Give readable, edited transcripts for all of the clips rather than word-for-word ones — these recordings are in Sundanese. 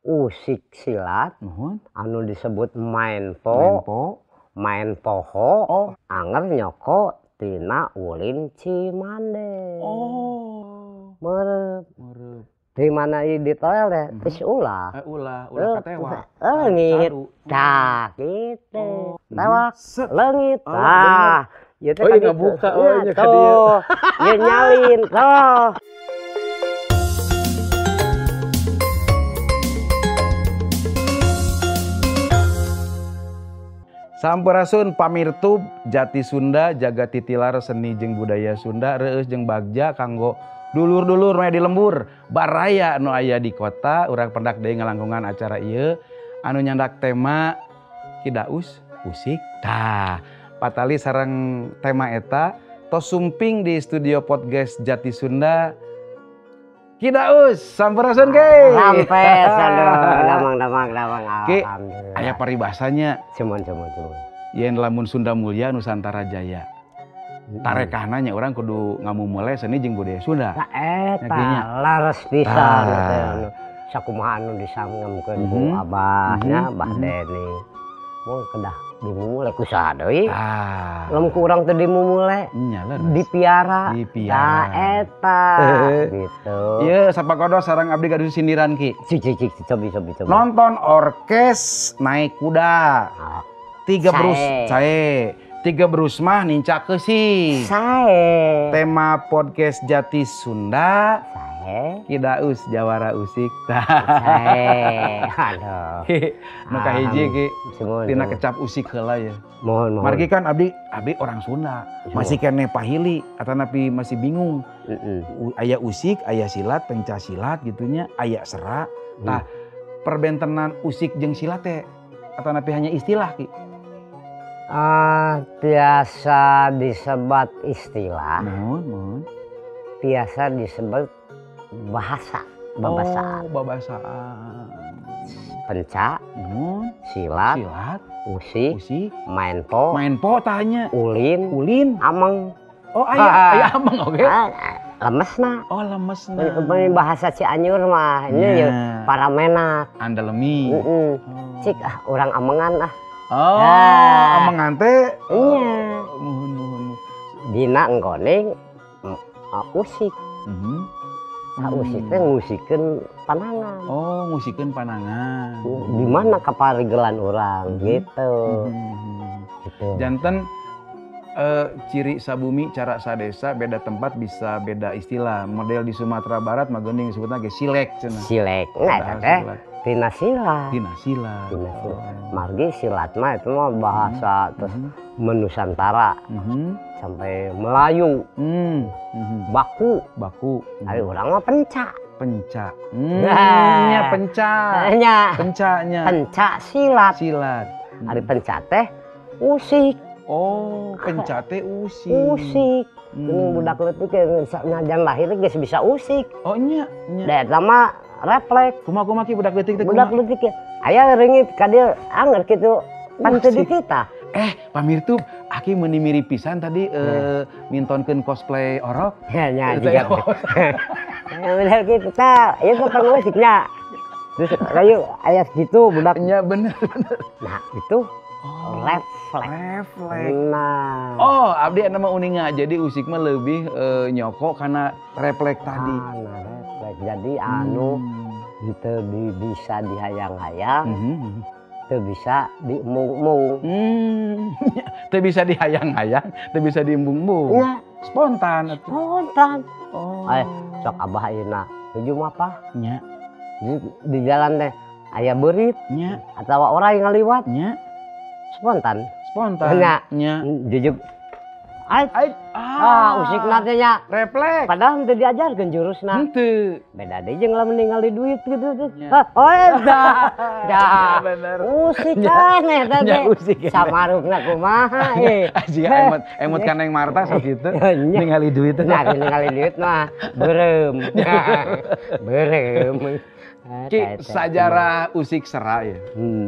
Usik silat Nuhun. Anu disebut main po, Main po. Main poho, Oh. anger nyoko tina ulin Cimande. Oh. Merep. Merep. Di mana ieu ditoel teh geus ulah. Ulah, ulah katewa. Leungit. Cadu. Tah, gitu. Oh. Tewak. Set. Leungit. Oh, Tah. Ieu teh Oh, iya ka ditu. ngabuka. Oh, Iya, iya ka dieu. tuh. Ieu nyalin, tuh. Sampurasun pamirtub Jati Sunda jaga titilar seni jeung budaya Sunda reueus jeung bagja kanggo dulur-dulur nu aya di lembur baraya nu aya di kota urang pendak deui ngalangkungan acara ieu anu nyandak tema Ki Daus Usik. Tah, patali sareng tema eta tos sumping di studio podcast Jati Sunda Ki Daus. Sampurasun Ki. Rampes, aduh, damang damang damang. Ki, Alhamdulillah. aya paribasanya. Cuman cuman cuman. Yen lamun Sunda Mulya Nusantara Jaya. Tarekahna nya urang kudu ngamumule seni jeung budaya Sunda. Tah eta Nya. lares pisan Tah. teh anu sakumaha anu disangemkeun ku Abah nya, Abah Deni. Mun kedah dimumule ku saha deui? Tah. Lamun ku urang teu dimumule, Nya leres. dipiara. Dipiara. Tah eta gitu. Ieu sapakodo sareng abdi gaduh sindiran Ki. Cik cik cik cobi cobi cobi. Nonton orkes naik kuda. Ah, Tiga Sae. berus sae. Tiga berus mah nincak keusik. Sae. Tema podcast Jati Sunda Sae. Ki Daus Jawara Usik. Tah. Sae. Aduh. Ki, nu kahiji Ki Sumuhun, tina sumuhun. kecap usik heula ya. Mohon mohon. Margi kan abdi abdi orang Sunda, masih keneh pahili atanapi masih bingung. Heeh. Aya usik, aya silat, penca silat gitunya, aya sera. Tah, perbentenan usik jeung silat teh atanapi hanya istilah Ki. Ah, tiasa disebat istilah, Mohon, mohon. tiasa disebut bahasa, babasaan. Oh, babasaan. Penca, Mohon. silat, Silat, usik, usik, main po, main po tanya, ulin, ulin. ameng. Oh, aya, aya ameng oke. Ah, lemesna. Oh, lemesna. Bahasa Cianjur mah ini Nya. ya paramenak. Andalemi. Heeh. Oh. Cik ah urang amengan ah. Oh, Ah. amengan teh. Iya. Oh, muhun muhun. Dina engkoning usik. Nah, usik teh ngusikeun panangan. Oh, ngusikeun panangan. Di mana kaparigelan urang gitu. Gitu. Janten ciri sabumi cara sadesa beda tempat bisa beda istilah. Model di Sumatera Barat mah geuning disebutna ge silek cenah. Silek. Nah, eta Padahal teh silat. tina silat. Tina silat. Tina silat. Margi silat mah itu mah bahasa terus menusantara sampai Melayu, baku. Baku. Ari urang mah penca. Penca. Nah. Nya penca. Nya. Pencanya. Penca silat. Silat. Ari penca teh usik. Oh, penca teh usik. Usik. Geuning budak leutik ge najan lahir geus bisa usik. Oh nya, nya. Da eta mah refleks. Kumaha-kumaha ki budak leutik teh Budak kumaha? leutik ge aya reungit ka dieu anger kitu pan teu Usik. dititah. Pamirtub, aki meuni mirip pisan tadi mintonkeun cosplay orok. Ya nya Itu jiga. ya. Bener kitu tah, ieu teh pangusiknya. Terus kayu aya gitu budak. Nya bener bener. Nah, itu Oh, refleks. refleks. Nah. Oh, abdi eta mah uninga. Jadi usik mah lebih nyoko karena refleks tadi. Ah, nah, refleks. Jadi anu teu bisa dihayang-hayang, teu bisa diembung-embung. Teu bisa dihayang-hayang, teu bisa diembung-embung. Nya, Spontan atuh. spontan. Oh. Sok abah ayeuna nuju mapah Nya, di jalan teh aya beurit nya, atawa orang yang ngaliwat nya. spontan. Spontan. Nya. Nya. Jujuk. Ai, Ai, ah, usikna teh nya. Refleks. Padahal teu diajarkeun jurusna. Henteu. Beda deui jeung lamun ningali duit gitu tuh. Nya. Ah, oh, dah. Dah. Bener. Usik kan eta Nya, teh. usik keneh. Samarukna kumaha eh. Jika emot emot ka Neng Marta sok kitu. Nya. Ningali duit teh. Nah, ningali duit mah beureum. Beureum. Ki, sajarah usik sera ya.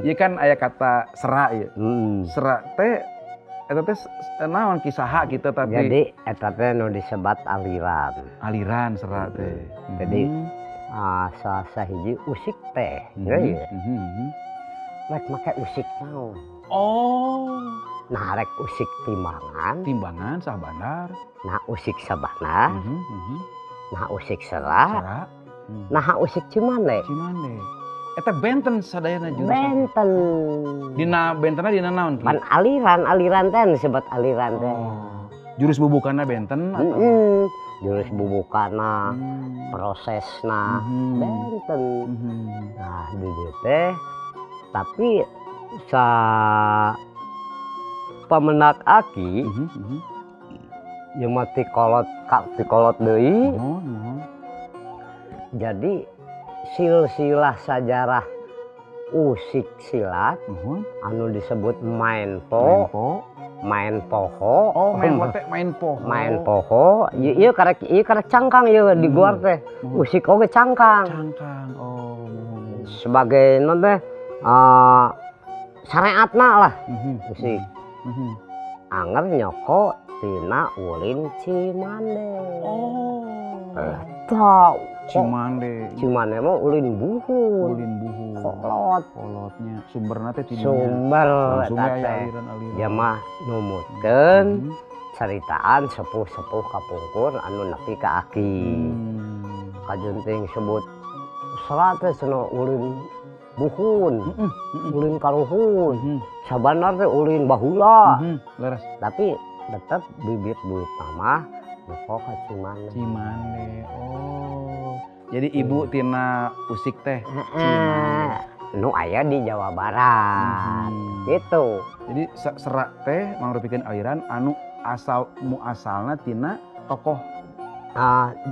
Ieu kan aya kata sera ya. Sera teh eta teh naon kisaha kitu tapi Jadi eta teh nu disebat aliran. aliran sera teh. Jadi Sahiji usik teh. Rek make usik naon? Oh. Nah rek usik timbangan. Timbangan Sahbandar. Nah usik Sabandar. Nah usik Sera. Nah usik Cimande. Cimande. Eta benten sadayana jurusan. Benten. Dina bentenna dina naon? Pan aliran teh disebut aliran teh. Jurus bubukana benten atau? Jurus bubukana, prosesna benten. Nah di dieu teh tapi sa pamenak aki ieu mah ti kolot ka ti kolot deui. Jadi silsilah sajarah usik silat anu disebut main po, main poho. Oh, main po teh main poho. Main poho, ieu karek cangkang ieu di guar teh. Usik oge cangkang. Cangkang. Oh. Sebagai non teh syariatna lah usik. Anger nyoko tina ulin Cimande. Oh. Eta Cimande. Cimande mah ulin buhun. Ulin buhun. Kolot. Kolotnya sumberna teh ti dinya. Sumber langsung eta aya teh. Aliran-aliran. Dia mah numutkeun caritaan sepuh-sepuh kapungkur anu nepi ka aki. Kajunting sebut Sera teh cenah ulin buhun, ulin karuhun. Sabanar teh ulin bahula. Leres. Tapi tetep bibit buit mah nyoko ka Cimande. Cimande. Oh. Jadi ibu tina usik teh Cimande. Nu aya di Jawa Barat. Gitu. Jadi Sera teh mangrupikeun aliran anu asal muasalna tina tokoh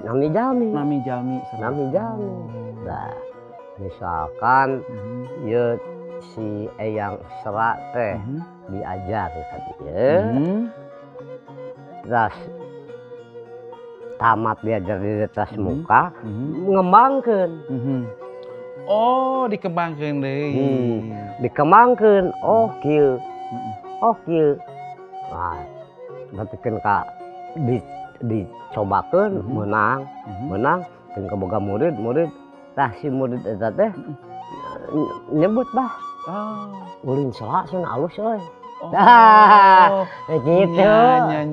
Nami Jalmi. Nami Jalmi. Sera. Nami Jalmi. Nah, misalkan ieu si Eyang Sera teh diajar ka dieu. Terus tamat diajar di atas muka, ngembangkeun. Oh, dikembangkeun deui. Dikembangkeun. Oh, kieu. Oh, kieu. Nah, nepikeun ka dicobakeun menang, menang jeung kaboga murid, murid tah si murid eta teh nyebut bah. Ulin Sera cenah alus euy. Nah, gitu. Nya.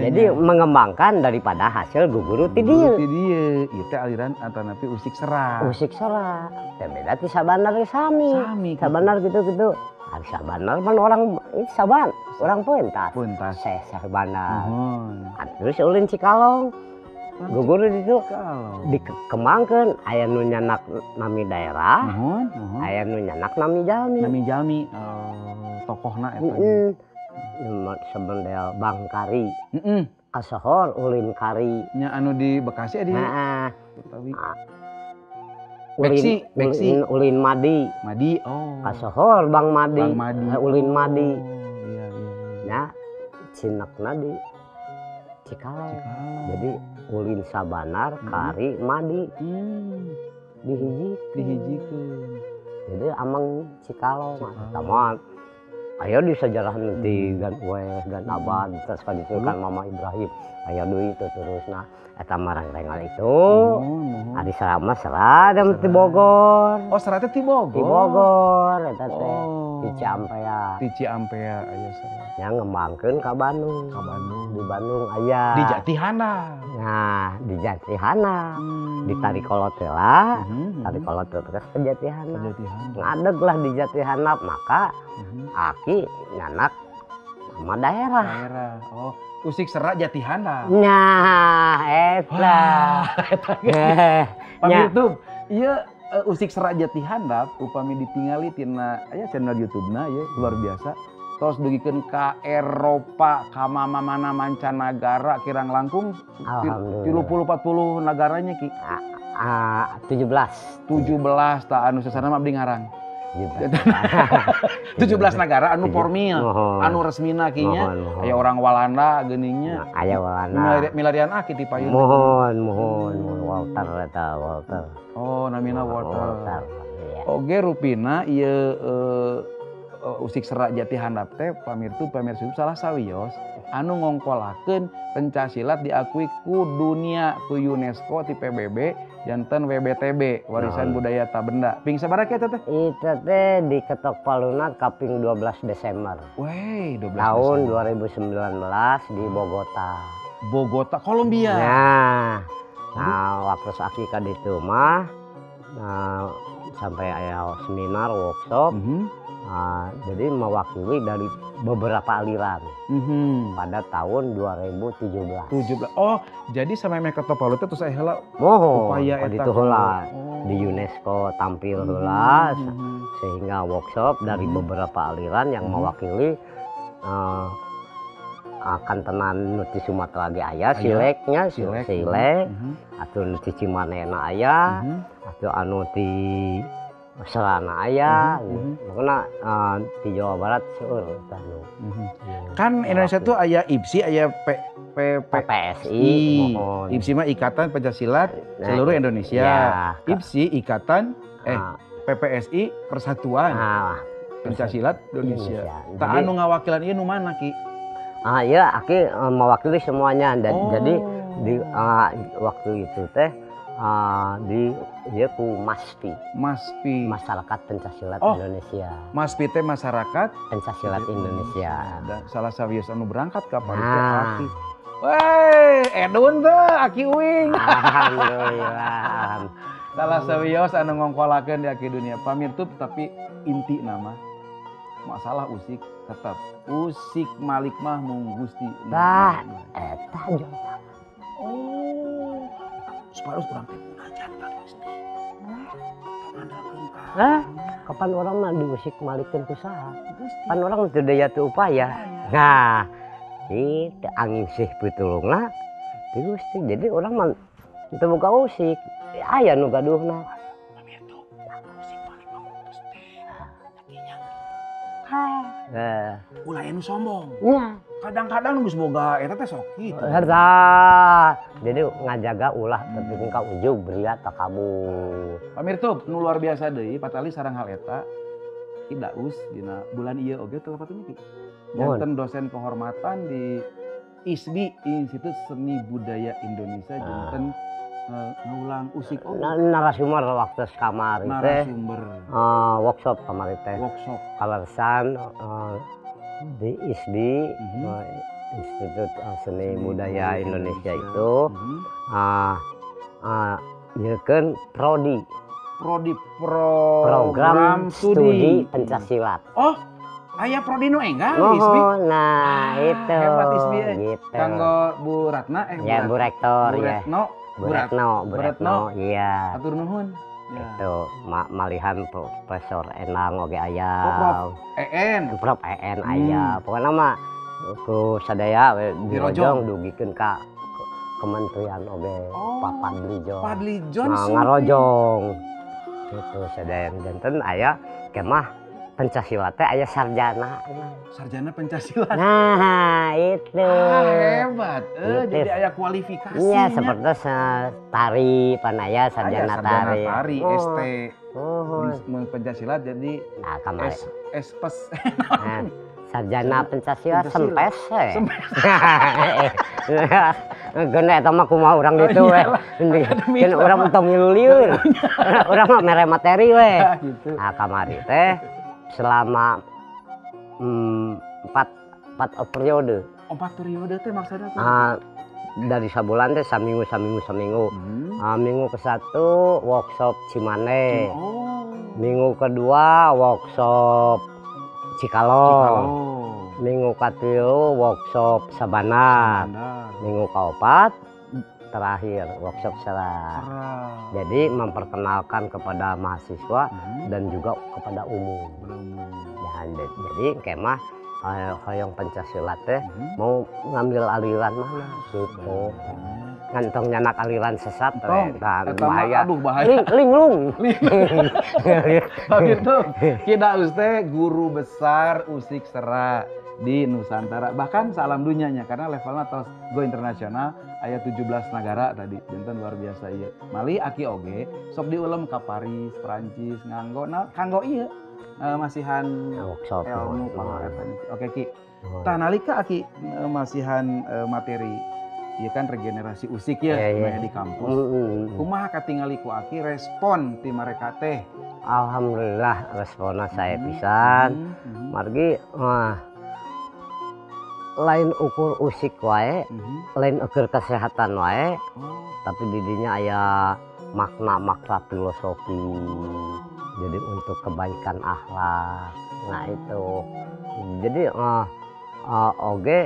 Jadi mengembangkan daripada hasil guguru ti dieu. Ti dieu. Ieu teh aliran atanapi usik Sera. Usik Sera. Teh beda ti Sabanar ge sami. Sami. Sabanar gitu-gitu. Ari Sabanar pan orang Saban, orang Pentas. Pentas. Seseh Bandar. Terus ulin Cikalong. Guguru itu dikembangkeun aya nu nyanak nami daerah, aya nu nyanak nami jalmi. Nami jalmi. Tokohna eta. Sebendel Bangkari. Kasohor ulin kari. Nya anu di Bekasi di. Heeh. Beksi, Beksi. Ulin Madi. Madi, oh. Kasohor Bang Madi. Bang Madi. Ulin Madi. Oh, iya. Nya cinekna di Cikalong. Jadi ulin Sabanar, kari, Madi. Dihijikeun. Dihijikeun. Jadi amang Cikalong. Taman. Aya di sejarah nanti gan weh gan abad terus kaditukan Mama Ibrahim. Aya deui itu terusna eta marang-rengal itu. Ari Sera mah Sera ti Bogor. Oh, Sera teh ti Bogor. Ti Bogor eta teh. Ti Ciampea. Ti Ciampea aya Sera. Nya ngembangkeun ka Bandung. Ka Bandung. Di Bandung aya. Di Jatihana. Nah, di Jatihana. Di Tarikolot heula. Tarikolot terus ke Jatihana. Ngadeg lah di Jatihana maka aki nyanak nama daerah. Daerah. Oh, usik Sera Jatihana. Nah, eta. Eta. Pamirsa, ieu usik Sera Jatihandap upami ditingali tina aya channel YouTube-na ieu luar biasa. Tos dugikeun ka Eropa, ka mana-mana mancanagara kirang langkung 30 40 nagaranya ki. 17. 17 tah anu sesana mah abdi ngarang. 17 negara anu formil, anu resmina kinya, aya orang Walanda geuningnya. Aya Walanda. Milarian aki ti payun. Mohon, mohon, Walter eta Walter. Oh, namina Walter. Oge rupina ieu usik Sera Jatihandap teh pamirtu pamirsa salah sawios anu ngongkolakeun pencak silat diakui ku dunia ku UNESCO ti PBB Janten WBTB, Warisan Budaya Tabenda. Ping sabaraha eta teh? Itu teh diketok paluna kaping 12 Desember. Wey, 12 tahun Desember. 2019 di Bogota. Bogota, Kolombia. Nah, waktu aki ka ditu mah, nah, sampai aya seminar, workshop. Nah, jadi mewakili dari beberapa aliran pada tahun 2017. 17. Oh, jadi sama mereka ketok palu teh terus aya heula Mohon, upaya eta itu heula di UNESCO tampil heula, sehingga workshop dari beberapa aliran yang mewakili akan tenan nu ti Sumatera ge aya sileknya, silek. Silek atau nu ti Cimanena aya, atau anu ti Serana aya, pokoknya di Jawa Barat seueur eta nu. Kan Indonesia tuh aya IPSI, aya P, P, P, PPSI, mohon. IPSI mah Ikatan Pencak Silat Nah, Seluruh Indonesia. Ya. IPSI Ikatan PPSI Persatuan Pencak Silat Indonesia. Indonesia. Tah Jadi- anu ngawakilan ieu nu mana, Ki? Ah ya, aki mewakili semuanya dan jadi di waktu itu teh di dia ku Maspi, Maspi. Masyarakat Pencak Silat Oh. Indonesia. Maspi teh masyarakat Pencak Silat Indonesia. Dan salah sawios anu berangkat ka Paris teh Nah. Aki. Wey, edun teh Aki Uing. Alhamdulillah. Salah sawios anu ngongkolakeun di Aki Dunia. Pamirtub, tapi inti nama masalah usik tetap usik malik mah mung Gusti. Tah, eta jol. Oh. Supados urang teh munajat ka Gusti. Ngandalkeun ka Hah? Kapan orang mah diusik malikeun ku saha? Gusti. Pan orang teu daya teu upaya. Nah, itu angin sih pitulungna ti Gusti. Jadi orang mah teu boga usik. Aya nu gaduhna. Pamirtub, usik malik mah mung Gusti. Artinya Nah, ulah anu sombong. Nya. Kadang-kadang geus boga eta teh sok kitu. Tah. Jadi ngajaga ulah tepikeun ka ujug beria takabur. Pamirtub, nu luar biasa deui patali sareng hal eta Ki Daus dina bulan ieu oge teu lepatnya Ki. Mohon. Janten dosen kehormatan di ISBI, Institut Seni Budaya Indonesia, janten ngulang usik oge. Narasumber waktu kamari teh Narasumber workshop kamari teh. Workshop. Kaleresan di ISBI, Institut Seni Seni Budaya Budaya Indonesia Indonesia. Itu nyieunkeun prodi. Prodi program program studi studi. Pencak silat. Oh, aya prodi nu enggal di ISBI. Oh, nah Ah, itu. hebat ISBI eh. Gitu. Kanggo Bu Ratna Ya, Bu Rektor Bu ya. Retno, Bu Retno, Bu Bu Retno. Retno, iya. Atur nuhun. Ya. Itu malihan Profesor Enang oge aya. Oh, Prof. EN. Prof EN aya. Pokoknya mah ku sadaya we Dirojong. dirojong dugikeun ka kementerian oge. Oh, Pak Fadli John. Fadli John Nah, sumping. ngarojong. Gitu sadaya janten aya kemah pencak silat teh aya sarjana. Sarjana pencak silat. Nah, itu. Ah, hebat. Gitu. Jadi aya kualifikasi. Iya, seperti tari panaya sarjana, sarjana tari. tari, Oh, ST. oh. Pencak silat jadi Nah, kamari. S S pes. Nah, sarjana pencak silat Pencak silat. sempes. Geuna eta mah kumaha urang ditu we. Akademik Kan urang entong ngilu lieur. Urang mah mere materi we. Gitu. Nah, kamari teh selama empat empat periode. 4 periode teh maksudnya apa? Ah, dari sabulan teh saminggu saminggu saminggu. Ah, minggu ke-1 workshop Cimande. Oh. Minggu kedua workshop Cikalong. Cikalong. Minggu katilu workshop Sabanar. Sabanar. Minggu keempat terakhir workshop Serang. Serang. Jadi memperkenalkan kepada mahasiswa dan juga kepada umum. Kepada umum. Ya, jadi kemah hoyong pencak silat teh mau ngambil aliran mana gitu. Ngantong nyanak aliran sesat Entong. teh. Nah, Eta mah, bahaya. aduh, bahaya. Ling, linglung. Begitu. Ki Daus teh guru besar usik sera di Nusantara, bahkan salam dunianya karena levelnya tos go internasional, aya 17 negara tadi, janten luar biasa ieu. Mali aki oge sok diulem ka Paris, Perancis nganggo nah kanggo ieu masihan Workshop. Ilmu Mohon. panggo eta. Oke Ki. Mohon. Tah nalika aki masihan materi Ieu kan regenerasi usik ya, Iya. di kampus. Kumaha katingali ku Aki respon ti mereka teh? Alhamdulillah responnya saya pisan. Margi wah lain ukur usik wae, lain ukur kesehatan wae, tapi didinya aya makna-makna filosofi. Jadi untuk kebaikan akhlak. Nah itu. Jadi oge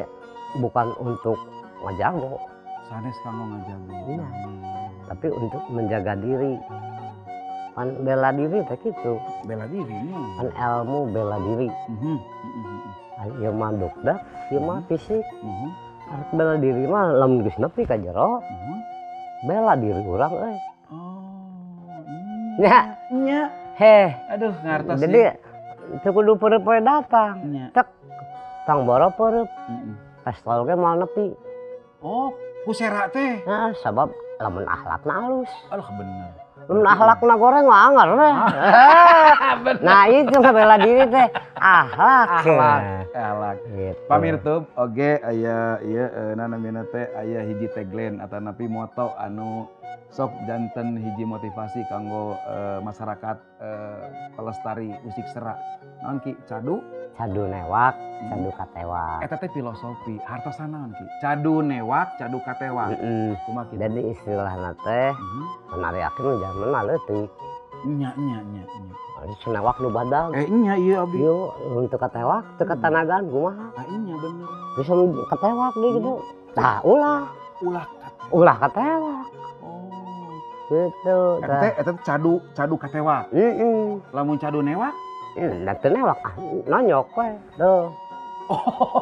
bukan untuk ngajago, Sanes kanggo ngajago. Iya. Tapi untuk menjaga diri. Pan bela diri teh kitu. Bela diri nya. Pan ilmu bela diri. Ieu mah dukdak, ieu mah fisik. Arek bela diri mah lamun geus nepi ka jero, bela diri urang euy. Oh, Nya, nya. Heh. Aduh, ngartos. Jadi teu kudu peureub poe datang. Nya. Tek tang boro peureub, pestol ge moal nepi. Oh, ku sera teh. Nah, sabab lamun akhlakna alus. Aduh, bener. Lamun akhlakna goreng mah anggar we. Nah, itu bela diri teh akhlak. Akhlak, akhlak. Gitu. Pamirtub oge aya ieu namina teh aya hiji tagline atanapi moto anu sok janten hiji motivasi kanggo masyarakat pelestari usik sera. Naon, Ki? Cadu? Cadu newak, cadu katewak. Eta teh filosofi, hartosna naon, Ki? Cadu newak, cadu katewak. Kumaha kitu? Jadi istilahna teh menarik yakin zaman leutik. Nya nya nya nya. Ari newak nu badag. Eh, nya ieu abdi. Yo, untuk katewak, teu katanagaan kumaha? Ah, nya bener. Bisa katewak deui gitu. Tah, ulah. Ulah katewak. Ulah katewak. Oh. Gitu. Eta teh eta teh cadu cadu katewak. Heeh. Lamun cadu newak? Da teu newak, ah, nonyok we. Tuh.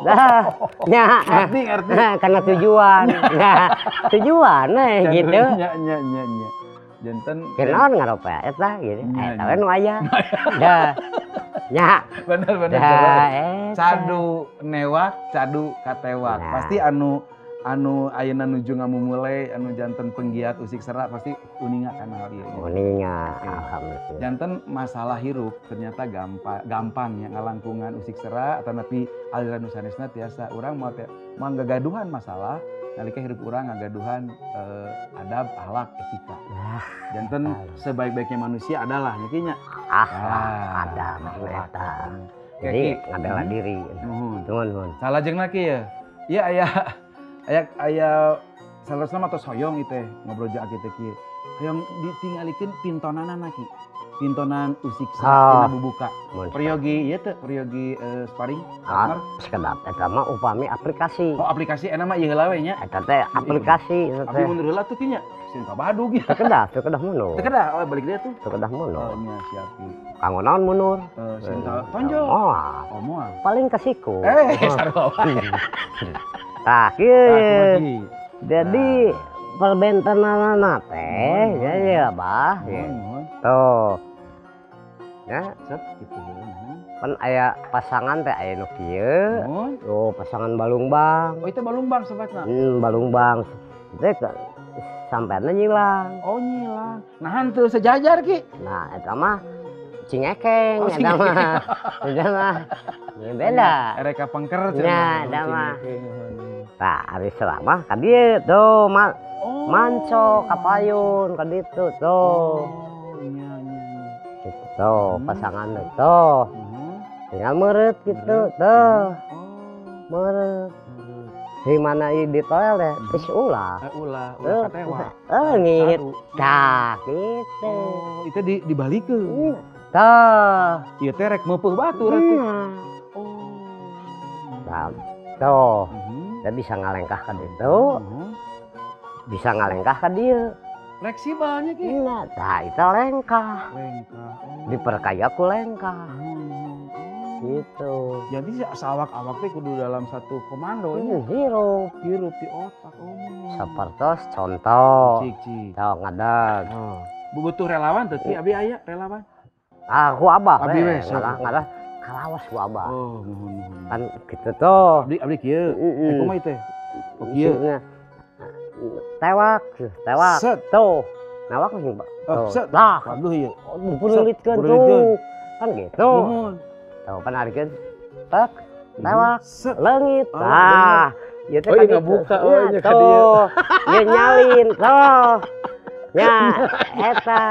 Dah, nya. Ngerti, ngerti. Karena tujuan. Nah, tujuan eh Cadu, gitu. Nya nya nya nya. Janten Kenaon ngarope eta gitu. Nya, Eta nya. We nu aya. Dah. Nya. Bener bener. Dah, eta. Cadu newak, cadu katewak. Nah. Pasti anu anu ayeuna nuju ngamumule anu janten penggiat usik sera pasti uninga kana hal ieu. Uninga, Oke. alhamdulillah. Janten masalah hirup ternyata gampang gampang ya ngalangkungan usik sera atanapi aliran nu sanesna tiasa urang moal teh moal ngagaduhan masalah nalika hirup urang ngagaduhan adab, akhlak, etika. Nah, Janten sebaik-baiknya manusia adalah nya, Ki, nya. Akhlak, Ah, adab, akhlak. eta. Oke, Jadi Ki. ngabela diri. Nuhun. Nuhun, nuhun. Salajengna, Ki, ya. Ieu aya aya aya saleresna mah tos hoyong ieu teh ngobrol jeung Aki teh kieu. Hoyong ditinggalikeun pintonanana, Ki. Pintonan usik sera Ah. tina bubuka. Mun. Peryogi ieu teh peryogi sparring Ah, partner. sekedap eta mah upami aplikasi. Oh, aplikasi enak mah ieu heula we nya. Eta teh aplikasi eta Abi teh. mundur heula tuh, Ki, nya. Sieun kabadug ya. Teu kedah, teu kedah mundur. Teu kedah, oh balik deui tuh. Teu kedah mundur. Oh nya siap, Ki. Kanggo naon mundur? Eh, sieun ka tonjol. Oh, Oh moal. paling ke siku. Eh, sarua wae. Tah, Tah, kieu. kumaha, Ki? Jadi perbentenanana teh, Nuhun, ya nuhun. ya bah. Ya. Nuhun, nuhun. Tuh. Ya, Set gitu nuhun. Pan aya pasangan teh aya nu kieu. Nuhun. Oh, pasangan balungbang. Oh, itu balungbang sebatna. Balungbang. Itu sampeanna nyilang. Oh, nyilang. Nah, henteu sejajar, Ki. Nah, eta mah cingekeng Oh, eta mah. Eta mah. Ya, beda. Ereka pengker Nya, eta mah. Tah, ari selama ka dieu tuh Oh. manco kapayun ka ditu tuh. Oh, nya nya nya. Gitu tuh, pasangan tuh. Tinggal meureut gitu tuh. Oh. Meureut. Di mana ieu di toilet geus ulah. Eh, ulah, ulah katewak. Eh, ngit. Cadu. Tah, gitu. Oh, itu di dibalikeun. Tah. Ieu teh rek meupeuh batur atuh. Iya. Oh. Nah, tuh. Mhm. Dia bisa ngalengkah ka ditu, bisa ngalengkah ka dieu. Fleksibelnya, Ki. Iya, tah itu lengkah. Lengkah. Oh. Diperkaya ku lengkah. Oh. Gitu. Jadi sawak-awak teh kudu dalam satu komando nya. Hirup. Hirup di otak. Oh. Sapertos contoh. Cik, cik. Tuh ngadeg. Oh. Butuh relawan teh, Ki? Abi aya relawan. Ah, ku abah Abi we. we, sok. Ngalah ngalah kalawas ku abah. Oh, nuhun nuhun. Kan gitu tuh. Abdi abdi kieu. Mm-mm. Eh, kumaha teh? Oh, kieu. Maksudnya, tewak, tewak. Set. Tuh. Nawak nih, Pak. Oh, Tuh. set. Lah, Waduh ieu. pululitkeun Pululitkeun. tuh. Kan gitu. Nuhun. Tuh, panarikeun. Tek, tewak, Set. leungit. Oh, Nah, Ieu teh Oh, iya ngabuka. Oh, iya ka dieu. Ieu nyalin tuh. Nya eta.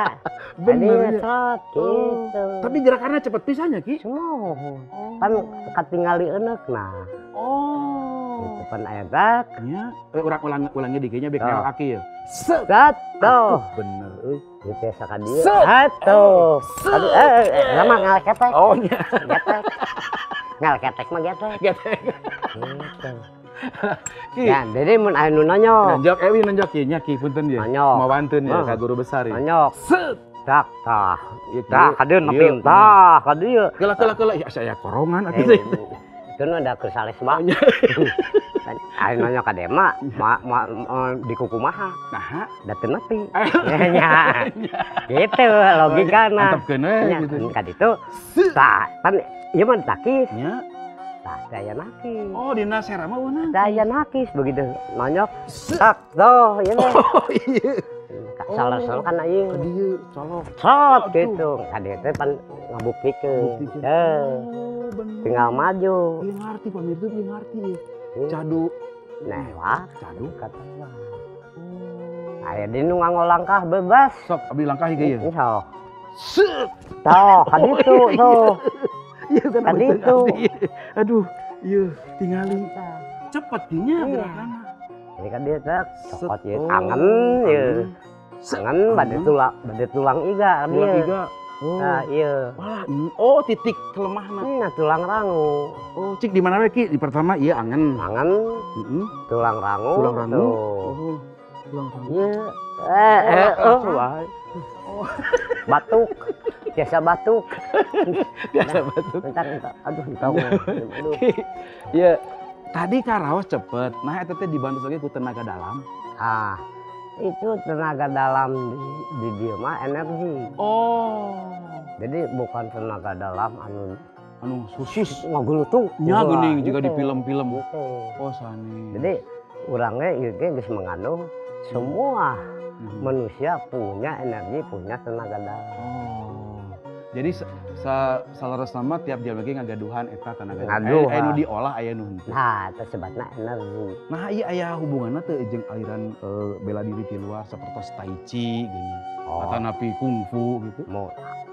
Bener ya. Trot gitu. Tapi gerakannya cepet pisan nya, Ki. Semua. Pan katingali euneukna. Oh. Gitu pan aya dak. Nya, urang ulang ulangnya di kayaknya bek Oh. aki ya. Set. Set tuh. Bener euy. Gitu ya sakadieu. Set. Atuh. Aduh, lama ngaleketek. Oh nya. Getek. Ngaleketek mah getek. Getek. Gitu. Ki. Ya, jadi mun aya nu nonyok. Nonjok ewi nonjok ki nya Ki punten ya. Nonyok. Mawantun ya Oh. ka guru besar ya. Nonyok. Set. Tak tah. Ieu Tah kadieu nepi tah kadieu. Kela kela kela ya saya korongan atuh Eh, teh. itu nu da keur sales mah. Aya nonyok ka mah ma di kukumaha. Nah, Da teu nepi. Nya. Gitu logikana. Antepkeun we Nya, gitu. ka ditu. Tah, pan ieu mah takis. Nya. Tah, teu aya nakis. Oh, dina sera mah weunang. Teu aya nakis begitu nonyok. Tak tuh ieu teh. Oh iya. Salah-salah kan ieu. Ka dieu colok. Sot Aduh. gitu. Ka dieu teh pan ngabuktikeun. Ngabuktikeun. Eh, Oh, bener. tinggal maju. Ieu ngarti pamirsa ieu ngarti ieu. Iya. Cadu. Nah, wah, Cadu. kata mah. Aya di nu nganggo langkah bebas. Sok abdi langkah ieu ye. Sok. Set. Tuh, ka ditu tuh. Iya kan Ka ditu. Aduh, iya tingali. Cepet dinya Iya. gerakanna. Jadi kan dia teh cokot ieu Oh, angen ieu. Set. Angen bade tulang, bade tulang iga Tulang dia. iga. Oh. Nah, iya. Wah, oh titik kelemahna. Nah, tulang rangu. Oh, cik di mana we Ki? Di pertama iya angen. Angen, Heeh. tulang rangu. Tulang rangu. Tuh. Oh, tulang rangu. Iya. Eh, Oh, oh, wah. Batuk. Biasa batuk. Biasa batuk. Bentar, bentar. Aduh, tahu. Aduh. Iya. Tadi karaos cepet. Nah, eta teh dibantu lagi ku tenaga dalam. Ah, itu tenaga dalam di dieu mah energi. Oh. Jadi bukan tenaga dalam anu Anu khusus. ngagulutuk. Nya Wah, geuning juga di gitu. film-film. Gitu. Oh, sane. Jadi orangnya ieu ge geus mengandung semua manusia punya energi, punya tenaga dalam. Oh. Jadi saleresna mah tiap jalma ge ngagaduhan eta tenaga dalam. Ngaduhan. Aya nu diolah aya nu henteu. Nah, itu sebabnya energi. Nah, iya aya hubunganna teu jeung aliran bela diri di luar sapertos tai chi geuning. Oh, Atanapi kungfu gitu. mau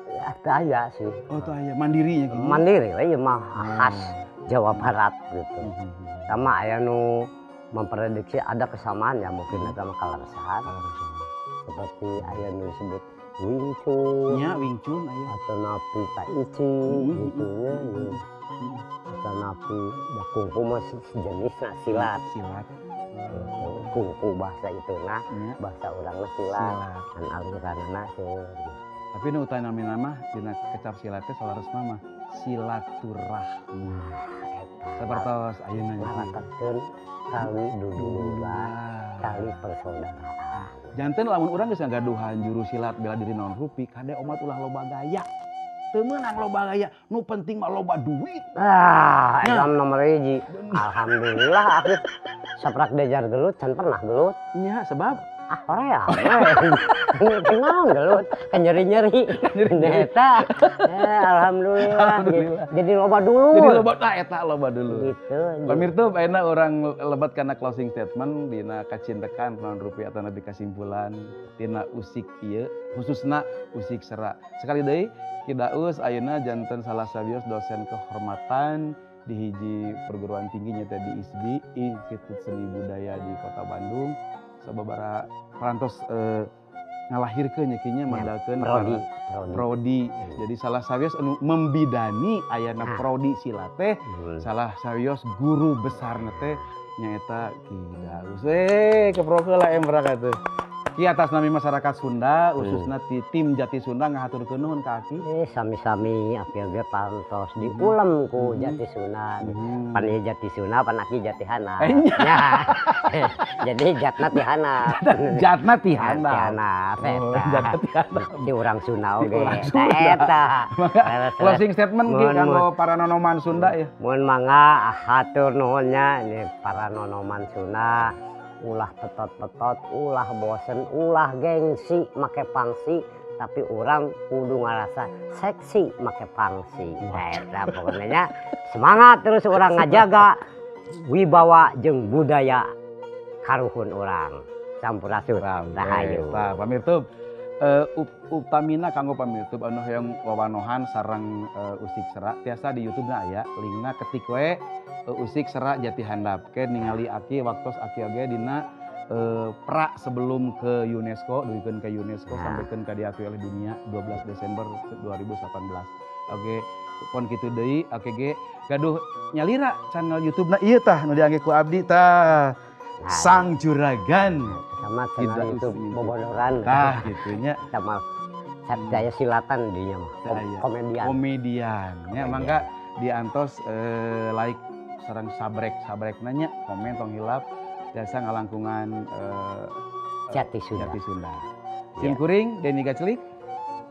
ya, teu aya sih. Oh, teu aya mandiri nya gini. Mandiri we ieu mah khas Jawa Barat gitu. Sama aya nu memprediksi ada kesamaan ya mungkin eta mah kaleresan. Seperti aya nu disebut Wing Chun Nya Wing Chun aya. atau napi Tai Chi gitu nya. Atau napi da kungfu mah sejenisna silat. Silat. Gitu. Kungfu bahasa itu nah, Nya. bahasa urangna silat. Silat. Kan aliranna seueur. Tapi nu utamina mah dina kecap silat teh saleresna mah silaturahmi. Eta. Sapertos ayeuna nya. Ngaraketkeun tali duduluran, tali persaudaraan. Janten lamun urang geus ngagaduhan juru silat bela diri naon rupi, kade omat ulah loba gaya. Teu meunang loba gaya, nu penting mah loba duit. Ah, Nah. eta nomor hiji. Alhamdulillah aku saprak diajar gelut can pernah gelut. Nya sebab Ah, hoream we. Kunaon gelut, kan nyeri-nyeri. Eta. Eh, alhamdulillah. Alhamdulillah. Jadi loba dulu. Jadi loba nah eta loba dulu. Gitu. Pamirsa ayeuna urang lebet kana closing statement dina kacintekan naon rupi atau nabi kasimpulan tina usik ieu khususna usik sera. Sekali deui Ki Daus ayeuna janten salah sawios dosen kehormatan di hiji perguruan tinggi nyata di ISBI Institut Seni Budaya di Kota Bandung. Sababaraha parantos ngalahirkeun nya kinya mandalkeun Prodi, para prodi. prodi. Jadi salah sawios anu membidani ayana Nah. prodi silat teh salah sawios guru besar teh nyaeta Ki Daus. Keprok heula emrak atuh. Ki atas nami masyarakat Sunda khususna ti tim Jati Sunda ngahaturkeun nuhun ka Aki. Sami-sami abi oge parantos diulem ku Jati Sunda. Pan ieu Jati Sunda, pan aki Jati Handap. Nya. Jadi jatna ti handap. Jatna ti handap. Ti handap Oh, eta. jatna ti handap. Di urang Sunda Di oge. urang Eta Sunda. eta. Closing statement Ki Mun, kanggo para nonoman Sunda ya. Mun mangga hatur nuhun nya ini para nonoman Sunda. Ulah petot-petot, ulah bosen, ulah gengsi make pangsi, tapi urang kudu ngarasa seksi make pangsi. Eta pokoknya semangat terus urang ngajaga Wibawa jeung budaya karuhun urang. Sampurasun. Rahayu. Tah pamirtub utamina kanggo pamirtub anu hoyong wawanohan sareng Usik Sera tiasa di YouTube na aya linkna, ketik we Usik Sera Jati Handap. Ke ningali aki waktos aki oge dina pra sebelum ke UNESCO, dugikeun ke UNESCO, Nah. sampaikan ka diakui oleh dunia 12 Desember 2018. Oke, pon kitu deui oke ge gaduh nyalira channel YouTube na ieu tah nu diangge ku abdi tah. Nah, Sang Juragan. Sama channel Tidak YouTube usah. Bobodoran. Tah gitu nya. Sama daya silatan dinya mah. Daya. Komedian. Komedian nya. Komedian. Mangga diantos like sareng sabrek sabrek nanya komen, tong hilap jasa ngalangkungan Jati Sunda. Jati Sunda. Sim kuring Denny Gacelik.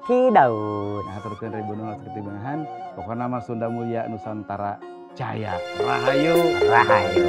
Ki Daud. Nah, aturkeun ribu nuhun ketibangan. Pokokna mah Sunda Mulia, Nusantara Jaya. Rahayu. Rahayu.